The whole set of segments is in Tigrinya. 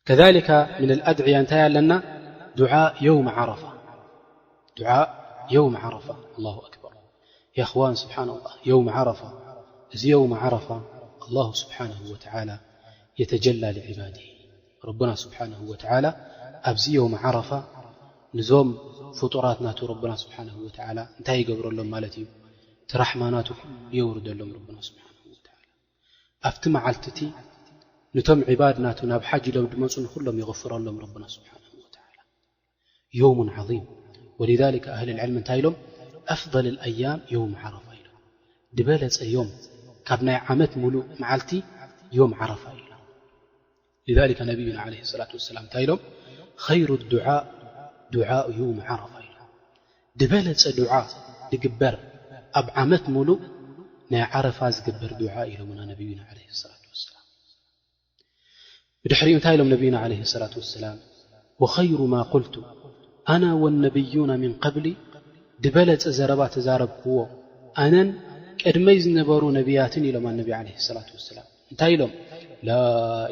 كذلك من الأدعية እንታይ ኣለና? ዱዓ የውም ዓረፋ። ዱዓ የውም ዓረፋ። ኣላሁ ኣክበር። የኽዋን፣ ስብሓንላህ፣ የውም ዓረፋ፣ እዚ የውም ዓረፋ ኣላሁ ስብሓንሁ ወተዓላ የተጀላ ልዕባድሂ። ረቡና ስብሓንሁ ወተዓላ ኣብዚ የውም ዓረፋ ንዞም ፍጡራት ናቱ ረቡና ስብሓንሁ ወተዓላ እንታይ ይገብረሎም ማለት እዩ? እቲ ራሕማ ናቱ ኩሉ የውርደሎም ረቡና ስብሓንሁ ወተዓላ። ኣብቲ መዓልቲ እቲ ነቶም ዒባድ ናቱ ናብ ሓጅ ኢሎም ድመፁ ንኩሎም ይغፍረሎም ረቡና ስብሓንሁ ወተዓላ። የውሙን ዓዚም። ወሊዛሊከ ኣህል ልዕልም እንታይ ኢሎም? ኣፍضል ልኣያም የውም ዓረፋ ኢሎም። ድበለፀ ዮም ካብ ናይ ዓመት ሙሉእ መዓልቲ ዮም ዓረፋ ኢሎም። ሊዛሊከ ነቢዩና ዓለይሂ ሰላቱ ወሰላም እንታይ ኢሎም? ኸይሩ ዱዓ ዱዓኡ የውም ዓረፋ ኢሎም። ድበለፀ ዱዓ ድግበር ኣብ ዓመት ሙሉእ ናይ ዓረፋ ዝግበር ዱዓ ኢሎምና ነቢዩና ዓለይሂ ሰላቱ ወሰላም። ብድሕሪኡ እንታይ ኢሎም ነቢዩና ዓለይሂ ሰላቱ ወሰላም? ወኸይሩ ማ ቁልቱ ኣና ወነቢዩና ሚን ቀብሊ፣ ድበለፀ ዘረባ ተዛረብክዎ ኣነን ቅድመይ ዝነበሩ ነቢያትን ኢሎም ኣነቢ ዓለይሂ ሰላቱ ወሰላም። እንታይ ኢሎም? ላ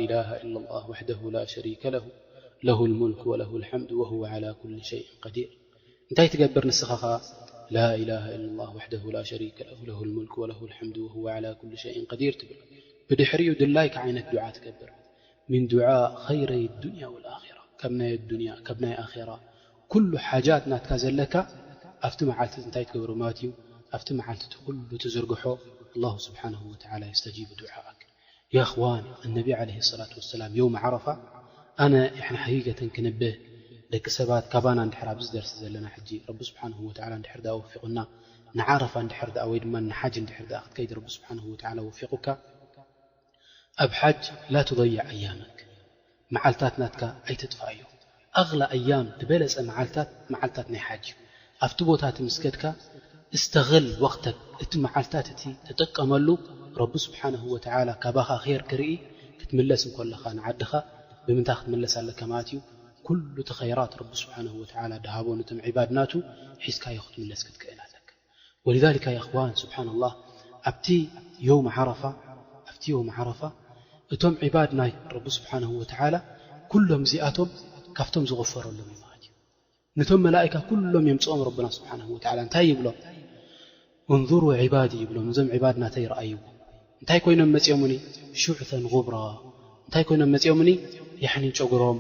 ኢላሃ ኢላ ላህ ወሕደሁ ላ ሸሪከ ለሁ፣ ለሁ ልሙልክ ወለሁ ልሐምድ ወሁወ ዓላ ኩሊ ሸይእን ቀዲር። እንታይ ትገብር ንስኻ ኸኣ? ላ ኢላሃ ኢላ ላህ ወሕደሁ ላ ሸሪከ ለሁ፣ ለሁ ልሙልክ ወለሁ ልሐምድ ወሁወ ዓላ ኩሊ ሸይእን ቀዲር ትብል። ብድሕሪኡ ድላይካ ዓይነት ዱዓ ትገብር። ሚን ዱዓ ኸይረይ ዱንያ ወልኣኺራ፣ ካብ ናይ ኣዱንያ ካብ ናይ ኣኺራ ኩሉ ሓጃት ናትካ ዘለካ ኣብቲ መዓልቲ እንታይ ትገብሮ ማለት እዩ? ኣብቲ መዓልቲ እቲ ኩሉ ትዝርግሖ፣ ኣላሁ ስብሓንሁ ወተዓላ የስተጂቡ ዱዓኣክ። ያ እኽዋን፣ እነቢ ዓለይሂ ሰላቱ ወሰላም የውም ዓረፋ፣ ኣነ ኢሕና ሓቂቀተን ክንብህ ደቂ ሰባት ካባና እንድሕር ኣብዚ ደርሲ ዘለና ሕጂ ረቢ ስብሓንሁ ወተዓላ እንድሕር ደኣ ወፊቑና ንዓረፋ እንድሕር ደኣ ወይ ድማ ንሓጅ እንድሕር ደኣ ክትከይድ ረቢ ስብሓንሁ ወተዓላ ወፊቑካ፣ ኣብ ሓጅ ላ ትضይዕ ኣያመክ፣ መዓልታት ናትካ ኣይተጥፍኣዮ። ኣግላ ኣያም፣ ዝበለጸ መዓልታት፣ መዓልታት ናይ ሓጅ እዩ። ኣብቲ ቦታ እቲ ምስ ከድካ እስተግል ወቕተክ፣ እቲ መዓልታት እቲ ተጠቀመሉ። ረቢ ስብሓንሁ ወተዓላ ካባኻ ኸይር ክርኢ ክትምለስ እንከለኻ ንዓድኻ ብምንታይ ክትምለስ ኣለካ ማለት እዩ? ኩሉ እቲ ኸይራት ረቢ ስብሓንሁ ወተዓላ ድሃቦ ነቶም ዒባድ ናቱ ሒዝካዮ ክትምለስ ክትክእል ኣለካ። ወሊዛሊካ ያ እኽዋን ስብሓንላህ ኣብቲ የውም ዓረፋ ኣብቲ የውም ዓረፋ እቶም ዒባድ ናይ ረቢ ስብሓንሁ ወተዓላ ኩሎም እዚኣቶም ካብቶም ዝغፈረሎም እዩ ማለት እዩ። ነቶም መላእካ ኩሎም የምፅኦም ረብና ስብሓንሁ ወተዓላ እንታይ ይብሎም? እንظሩ ዒባዲ ይብሎም፣ እዞም ዒባድ ናተይ ረኣይዎ። እንታይ ኮይኖም መፅኦምኒ? ሹዕተን ጉብራ። እንታይ ኮይኖም መፅኦምኒ? ያሕኒ ጨጉሮም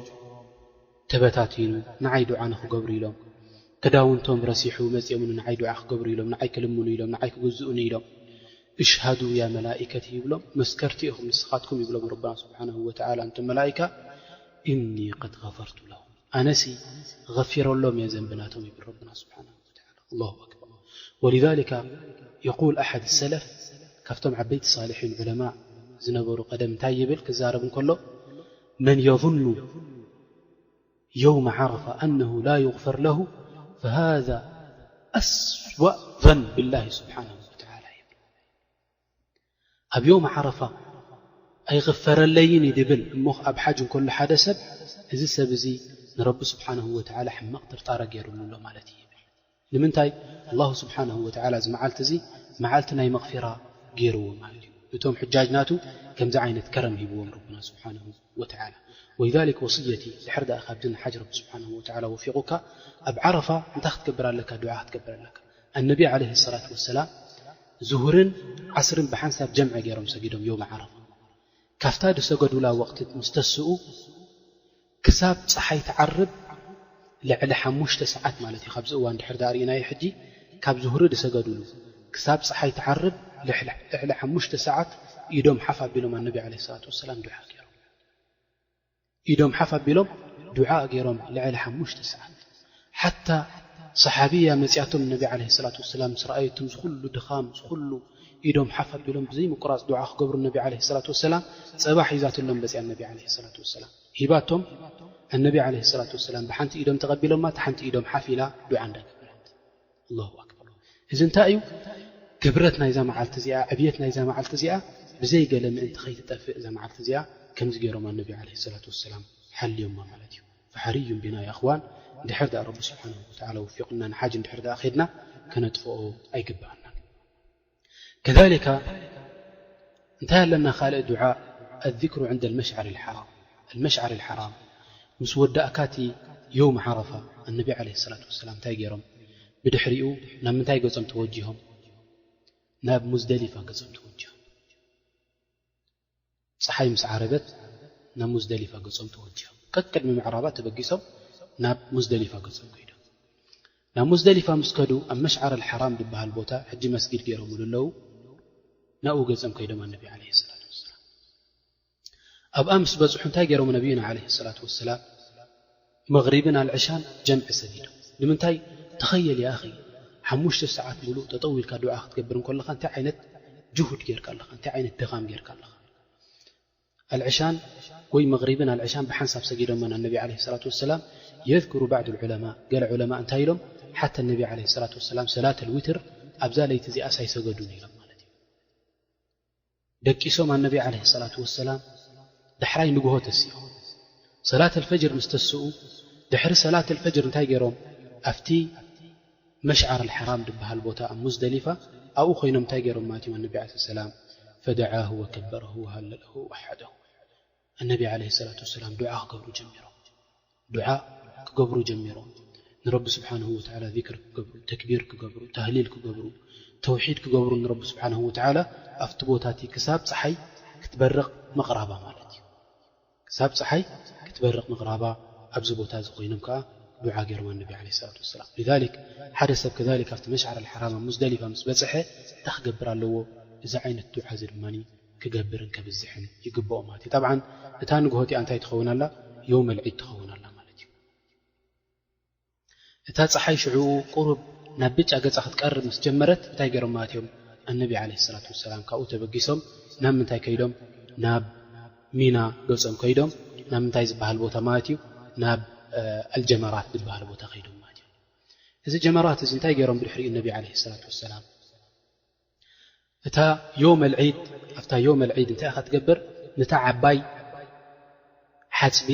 ተበታቲኑ ንዓይ ዱዓ ንኽገብሩ ኢሎም፣ ክዳውንቶም ረሲሑ መፅኦምኒ ንዓይ ዱዓ ክገብሩ ኢሎም፣ ንዓይ ክልምኑ ኢሎም፣ ንዓይ ክግዝኡኒ ኢሎም። እሽሃዱ ያ መላኢከቲ ይብሎም፣ መስከርቲ ኢኹም ንስኻትኩም ይብሎም ረብና ስብሓንሁ ወተዓላ። እንቶም መላኢካ እኒ ቀድ ገፈርቱ ለሁም፣ ኣነሲ ገፊረሎም እየ ዘንቢ ናቶም ይብል ረብና ስብሓንሁ ወተዓላ። ኣላሁ ኣክበር። ወሊዛሊካ የቁል ኣሓድ ሰለፍ፣ ካብቶም ዓበይቲ ሳልሒን ዑለማ ዝነበሩ ቀደም እንታይ ይብል ክዛረብ እንከሎ፣ መን የظኑ የውመ ዓረፋ ኣነሁ ላ ዩግፈር ለሁ ፈሃዛ ኣስወእ ظን ብላሂ ስብሓንሁ ወተዓላ ይብል። ኣብ የውም ዓረፋ ኣይኽፈረለይን እዩ ድብል እሞ ኣብ ሓጅ እንከሎ ሓደ ሰብ፣ እዚ ሰብ እዚ ንረቢ ስብሓንሁ ወተዓላ ሕማቕ ጥርጣረ ገይሩሉ ኣሎ ማለት እዩ ይብል። ንምንታይ? ኣላሁ ስብሓንሁ ወተዓላ እዚ መዓልቲ እዚ መዓልቲ ናይ መቕፊራ ገይርዎ ማለት እዩ። እቶም ሕጃጅ ናቱ ከምዚ ዓይነት ከረም ሂብዎም ረብና ስብሓንሁ ወተዓላ። ወሊዛሊክ ወስየቲ ድሕር ደኣ ካብዚ ንሓጅ ረቢ ስብሓንሁ ወተዓላ ወፊቑካ ኣብ ዓረፋ እንታይ ክትገብር ኣለካ? ዱዓ ክትገብር ኣለካ። ኣነቢ ዓለይሂ ሰላቱ ወሰላም ዙሁርን ዓስርን ብሓንሳብ ጀምዐ ገይሮም ሰጊዶም የውም ዓረፋ። ካብታ ዝሰገዱላ ወቕቲ ምስ ተስኡ ክሳብ ፀሓይ ትዓርብ ልዕሊ ሓሙሽተ ሰዓት ማለት እዩ። ካብዚ እዋን ድሕር ዳኣ ርኢናዮ ሕጂ ካብ ዙሁሪ ዝሰገዱሉ ክሳብ ፀሓይ ትዓርብ ልዕሊ ሓሙሽተ ሰዓት ኢዶም ሓፍ ኣቢሎም ኣነቢ ዓለይሂ ሰላቱ ወሰላም ዱዓ ገይሮም። ኢዶም ሓፍ ኣቢሎም ዱዓ ገይሮም ልዕሊ ሓሙሽተ ሰዓት። ሓታ ሰሓብያ መፅያቶም ነቢ ዓለይሂ ሰላቱ ወሰላም ምስ ረኣየቶም ዝኹሉ ድኻም ዝኹሉ ኢዶም ሓፍ ኣቢሎም ብዘይምቁራፅ ዱዓ ክገብሩ ነቢ ዓለይሂ ሰላቱ ወሰላም ፀባ ሒዛትሎም መፅያ ነቢ ዓለይሂ ሰላቱ ወሰላም ሂባቶም። ኣነቢ ዓለይሂ ሰላቱ ወሰላም ብሓንቲ ኢዶም ተቐቢሎማ፣ እታ ሓንቲ ኢዶም ሓፍ ኢላ ዱዓ እንዳገበረት። ኣላሁ ኣክበር። እዚ እንታይ እዩ? ክብረት ናይዛ መዓልቲ እዚኣ፣ ዕብየት ናይዛ መዓልቲ እዚኣ ብዘይ ገለ ምእንቲ ከይትጠፍእ እዛ መዓልቲ እዚኣ ከምዚ ገይሮም ኣነቢ ዓለይሂ ሰላቱ ወሰላም ሓልዮማ ማለት እዩ። ፈሓርዩን ቢና ያ እኽዋን፣ እንድሕር ደኣ ረቢ ስብሓንሁ ወተዓላ ወፊቑና ንሓጅ እንድሕር ደኣ ኸድና ከነጥፍኦ ኣይግብኣናን። ከዛሊካ እንታይ ኣለና ካልእ ዱዓ? ኣዚክሩ ዕንደ ልመሽዓር ልሓራም። ኣልመሽዓር ልሓራም ምስ ወዳእካ እቲ የውም ዓረፋ ኣነቢ ዓለይሂ ሰላቱ ወሰላም እንታይ ገይሮም? ብድሕሪኡ ናብ ምንታይ ገጾም ተወጂሆም? ናብ ሙዝደሊፋ ገጾም ተወጂሆም። ፀሓይ ምስ ዓረበት ናብ ሙዝደሊፋ ገጾም ተወጂሆም። ቀቅድሚ ምዕራባ ተበጊሶም ናብ ሙዝደሊፋ ገጾም ከይዶም። ናብ ሙዝደሊፋ ምስ ከዱ ኣብ መሽዓር ኣልሓራም ዝበሃል ቦታ ሕጂ መስጊድ ገይሮምሉ ኣለዉ። ናብኡ ገጾም ከይዶም ኣነቢ ዓለይሂ ሰላቱ ወሰላም ኣብኣ ምስ በጽሑ እንታይ ገይሮም ነቢዩና ዓለይሂ ሰላቱ ወሰላም? መግሪብን ኣልዕሻን ጀምዒ ሰጊዶም። ንምንታይ? ተኸየል ያ ኣኺ፣ ሓሙሽተ ሰዓት ሙሉእ ጠጠው ኢልካ ዱዓ ክትገብር እንከለኻ እንታይ ዓይነት ጅሁድ ጌርካ ኣለኻ፣ እንታይ ዓይነት ድኻም ጌርካ ኣለኻ። ኣልዕሻን ወይ መግሪብን ኣልዕሻን ብሓንሳብ ሰጊዶመን ኣነቢ ዓለይሂ ሰላቱ ወሰላም። የዝኩሩ ባዕዱ ልዑለማ፣ ገለ ዑለማ እንታይ ኢሎም? ሓታ ነቢ ዓለይሂ ሰላቱ ወሰላም ሰላት ልዊትር ኣብዛ ለይቲ እዚኣስ ኣይሰገዱን ኢሎም ማለት እዩ። ደቂሶም ኣነቢ ዓለይሂ ሰላቱ ወሰላም ዳሕራይ ንግሆ ተሲኦም። ሰላት ኣልፈጅር ምስ ተስኡ፣ ድሕሪ ሰላት ኣልፈጅር እንታይ ገይሮም? ኣብቲ መሽዓር ኣልሓራም ዝበሃል ቦታ ኣብ ሙዝደሊፋ ኣብኡ ኮይኖም እንታይ ገይሮም ማለት እዮም? ኣነቢ ዓለይሂ ሰላም ፈደዓሁ ወከበረሁ ወሃለለሁ ወወሓደሁ። ኣነቢ ዓለይሂ ሰላቱ ወሰላም ዱዓ ክገብሩ ጀሚሮም። ዱዓ ክገብሩ ጀሚሮም። ንረቢ ስብሓንሁ ወተዓላ ዚክር ክገብሩ፣ ተክቢር ክገብሩ፣ ታህሊል ክገብሩ፣ ተውሒድ ክገብሩ ንረቢ ስብሓንሁ ወተዓላ ኣብቲ ቦታ እቲ ክሳብ ፀሓይ ክትበርቕ ምቕራባ ማለት እዩ። ክሳብ ፀሓይ ክትበርቕ ምቕራባ ኣብዚ ቦታ እዚ ኮይኖም ከዓ ዱዓ ገይሮም ኣነቢ ዓለይሂ ሰላቱ ወሰላም። ሊዛሊክ ሓደ ሰብ ከዛሊክ ኣብቲ መሽዓር ኣልሓራም ኣብ ሙዝደሊፋ ምስ በፅሐ እንታይ ክገብር ኣለዎ? እዚ ዓይነት ዱዓ እዚ ድማ ክገብርን ከብዝሕን ይግብኦ ማለት እዩ። ጠብዓን እታ ንግሆ እቲኣ እንታይ ትኸውን ኣላ? የውመል ዒድ ትኸውን ኣላ ማለት እዩ። እታ ፀሓይ ሽዑኡ ቁሩብ ናብ ብጫ ገፃ ክትቀርብ ምስ ጀመረት እንታይ ገይሮም ማለት እዮም? ኣነቢ ዓለይሂ ሰላቱ ወሰላም ካብኡ ተበጊሶም ናብ ምንታይ ከይዶም? ናብ ሚና ገፆም ከይዶም። ናብ ምንታይ ዝበሃል ቦታ ማለት እዩ? ናብ፣ እ፣ ኣልጀመራት ዝበሃል ቦታ ከይዶም ማለት እዩ። እዚ ጀመራት እዚ እንታይ ገይሮም ብድሕሪኡ ነቢ ዓለይሂ ሰላቱ ወሰላም? እታ ዮመል ዒድ፣ ኣብታ ዮመል ዒድ እንታይ ኢኻ ትገብር? ነታ ዓባይ ሓጽቢ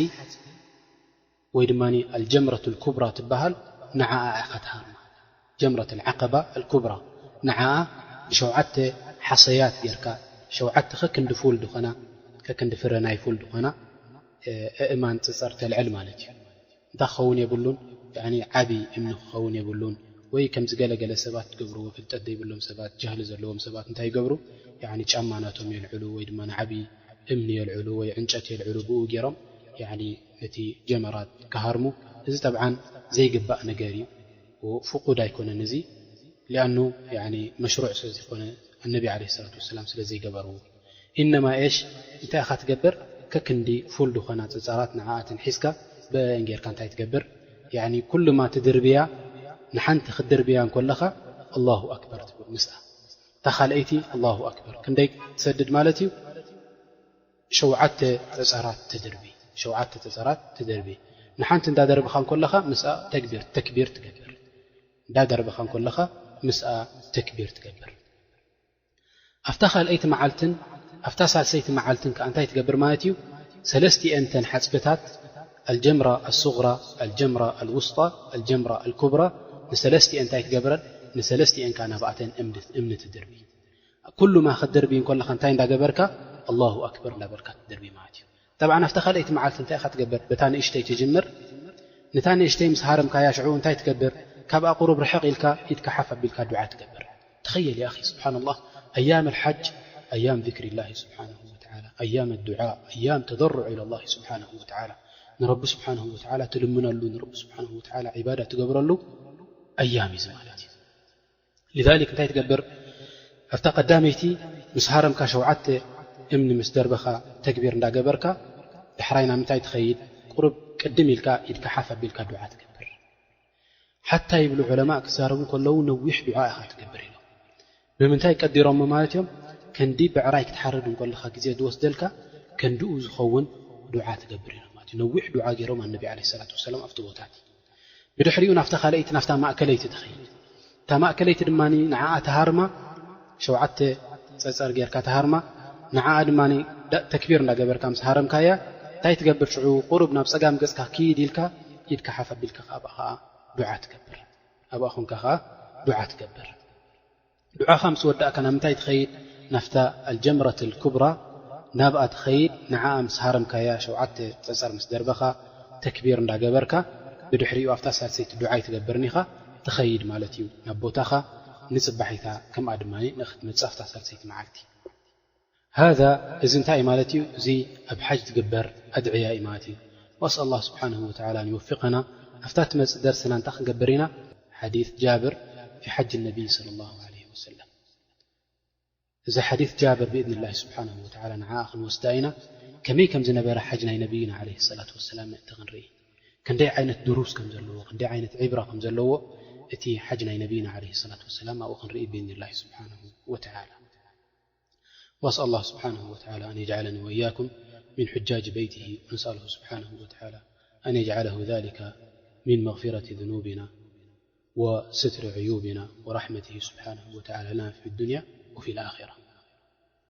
ወይ ድማ ኣልጀምረቱል ኩብራ ትበሃል፣ ንዓኣ ኢኻ ትሃርማ። ጀምረቱል ዓቀባ ኣልኩብራ፣ ንዓኣ ብሸውዓተ ሓሰያት ጌርካ፣ ሸውዓተ ከክንዲ ፉል ዝኾና፣ ከክንዲ ፍረ ናይ ፉል ዝኾና፣ እ፣ ኣእማን ጸጸር ተልዕል ማለት እዩ። እንታይ ክኸውን የብሉን፣ ያኒ ዓቢ እምኒ ክኸውን የብሉን። ወይ ከምዚ ገለገለ ሰባት ትገብርዎ፣ ፍልጠት ዘይብሎም ሰባት፣ ጃህሊ ዘለዎም ሰባት እንታይ ይገብሩ? ያኒ ጫማ ናቶም የልዕሉ ወይ ድማ ንዓቢ እምኒ የልዕሉ ወይ ዕንጨት የልዕሉ፣ ብኡ ገይሮም ያኒ ነቲ ጀመራት ክሃርሙ። እዚ ጠብዓን ዘይግባእ ነገር እዩ፣ ፍቁድ ኣይኮነን እዚ። ሊኣኑ ያኒ መሽሩዕ ስለ ዘይኮነ፣ ኣነቢ ዓለይሂ ሰላቱ ወሰላም ስለ ዘይገበርዎ። ኢነማ ኤሽ፣ እንታይ ኢኻ ትገብር? ከክንዲ ፉል ዝኾና ጸጸራት ንዓኣተን ሒዝካ፣ በአን ጌርካ እንታይ ትገብር? ያኒ ኩሉማ ትድርብያ፣ ንሓንቲ ክትድርብያ እንከለኻ ኣላሁ ኣክበር ትብል ምስኣ። እታ ካልኣይቲ ኣላሁ ኣክበር። ክንደይ ትሰድድ ማለት እዩ? ሸውዓተ ጸጸራት ትድርቢ። ሸውዓተ ጸጸራት ትድርቢ። ንሓንቲ እንዳደርብኻ እንከለኻ ምስኣ ተግቢር፣ ተክቢር ትገብር። እንዳደርብኻ እንከለኻ ምስኣ ተክቢር ትገብር። ኣብታ ካልኣይቲ መዓልትን ኣብታ ሳልሰይቲ መዓልትን ከኣ እንታይ ትገብር ማለት እዩ? ሰለስቲኤን እተን ሓጽብታት፣ ኣልጀምራ ኣሱግራ፣ ኣልጀምራ ኣልውስጣ፣ ኣልጀምራ ኣልኩብራ፣ ንሰለስቲኤን እንታይ ትገብረን? ንሰለስቲኤን ከኣ ናብኣተን እምኒ፣ እምኒ ትድርቢ። ኩሉማ ክትድርቢ እንከለኻ እንታይ እንዳገበርካ? ኣላሁ ኣክበር እንዳበልካ ትድርቢ ማለት እዩ። ጠብዓን ኣብታ ካልኣይቲ መዓልቲ እንታይ ኢኻ ትገብር? በታ ንእሽተይ ትጅምር። ነታ ንእሽተይ ምስ ሃረምካያ ሽዑ እንታይ ትገብር? ካብኣ ቁሩብ ርሕቕ ኢልካ ኢድካ ሓፍ ኣቢልካ ዱዓ ትገብር። ተኸየል ያ ኣኺ፣ ስብሓንላህ፣ ኣያም ኣልሓጅ ኣያም ዚክሪላሂ ስብሓንሁ ወተዓላ፣ ኣያም ኣዱዓ፣ ኣያም ተደሩዕ ኢለላሂ ስብሓንሁ ወተዓላ። ንረቢ ስብሓንሁ ወተዓላ ትልምነሉ፣ ንረቢ ስብሓንሁ ወተዓላ ዒባዳ ትገብረሉ ኣያም እዩ እዚ ማለት እዩ። ሊዛሊክ እንታይ ትገብር? ኣብታ ቀዳመይቲ ምስ ሃረምካ ሸውዓተ እምኒ ምስ ደርበኻ ተክቢር እንዳገበርካ፣ ዳሕራይ ናብ ምንታይ ትኸይድ? ቁሩብ ቅድም ኢልካ ኢድካ ሓፍ ኣቢልካ ዱዓ ትገብር። ሓታ ይብሉ ዑለማእ ክዛረቡ እንከለዉ ነዊሕ ዱዓ ኢኻ ትገብር ኢሎም። ብምንታይ ቀዲሮሞ ማለት እዮም? ከንዲ ብዕራይ ክትሓርድ እንከለኻ ግዜ ዝወስደልካ ከንድኡ ዝኸውን ዱዓ ትገብር ኢሎም ማለት እዩ። ነዊሕ ዱዓ ገይሮም ኣነቢ ዓለይሂ ሰላቱ ወሰላም ኣብቲ ቦታ እቲ። ብድሕሪኡ ናብታ ካልኣይቲ፣ ናብታ ማእከለይቲ ትኸይድ። እታ ማእከለይቲ ድማ ንዓኣ ተሃርማ፣ ሸውዓተ ጸጸር ጌርካ ተሃርማ። ንዓኣ ድማ ዳ-፣ ተክቢር እንዳገበርካ ምስ ሃረምካያ፣ እንታይ ትገብር ሽዑ? ቁሩብ ናብ ጸጋም ገጽካ ክይድ ኢልካ፣ ኢድካ ሓፍ ኣቢልካ ኣብኣ ኸኣ ዱዓ ትገብር። ኣብኣ ኾንካ ኸኣ ዱዓ ትገብር። ዱዓኻ ምስ ወዳእካ ናብ ምንታይ ትኸይድ? ናብታ ኣልጀምረት ኣልኩብራ ናብኣ ትኸይድ። ንዓኣ ምስ ሃረምካያ፣ ሸውዓተ ጸጸር ምስ ደርበኻ፣ ተክቢር እንዳገበርካ ብድሕሪኡ ኣብታ ሳልሰይቲ ዱዓ ኣይትገብርን ኢኻ፣ ትኸይድ ማለት እዩ ናብ ቦታኻ። ንጽባሒታ ከምኣ ድማ ንክትመጽእ ኣብታ ሳልሰይቲ መዓልቲ። هذا፣ እዚ እንታይ ማለት እዩ? እዚ ኣብ ሓጅ ትግበር ኣድዕያ እዩ ማለት እዩ። وأسأل الله سبحانه وتعالى أن يوفقنا። ኣብታ ትመጽእ ደርስና እንታይ ክንገብር ኢና? ሓዲስ ጃብር في حج النبي صلى الله عليه وسلم። እዚ ሓዲስ ጃብር ብኢድን ላሂ ስብሓነሁ ወተዓላ ንዓኣ ክንወስዳ ኢና። ከመይ ከም ዝነበረ ሓጅ ናይ ነቢይና ዓለይሂ ሰላቱ ወሰላም ምእንቲ ክንርኢ፣ ክንደይ ዓይነት ድሩስ ከም ዘለዎ፣ ክንደይ ዓይነት ዒብራ ከም ዘለዎ እቲ ሓጅ ናይ ነቢይና ዓለይሂ ሰላቱ ወሰላም ኣብኡ ክንርኢ ብኢድን ላሂ ስብሓነሁ ወተዓላ። وأسأل الله سبحانه وتعالى أن يجعلني وإياكم من حجاج بيته، ونسأله سبحانه وتعالى أن يجعله ذلك من مغفرة ذنوبنا وستر عيوبنا ورحمته سبحانه وتعالى لنا في الدنيا وفي الآخرة.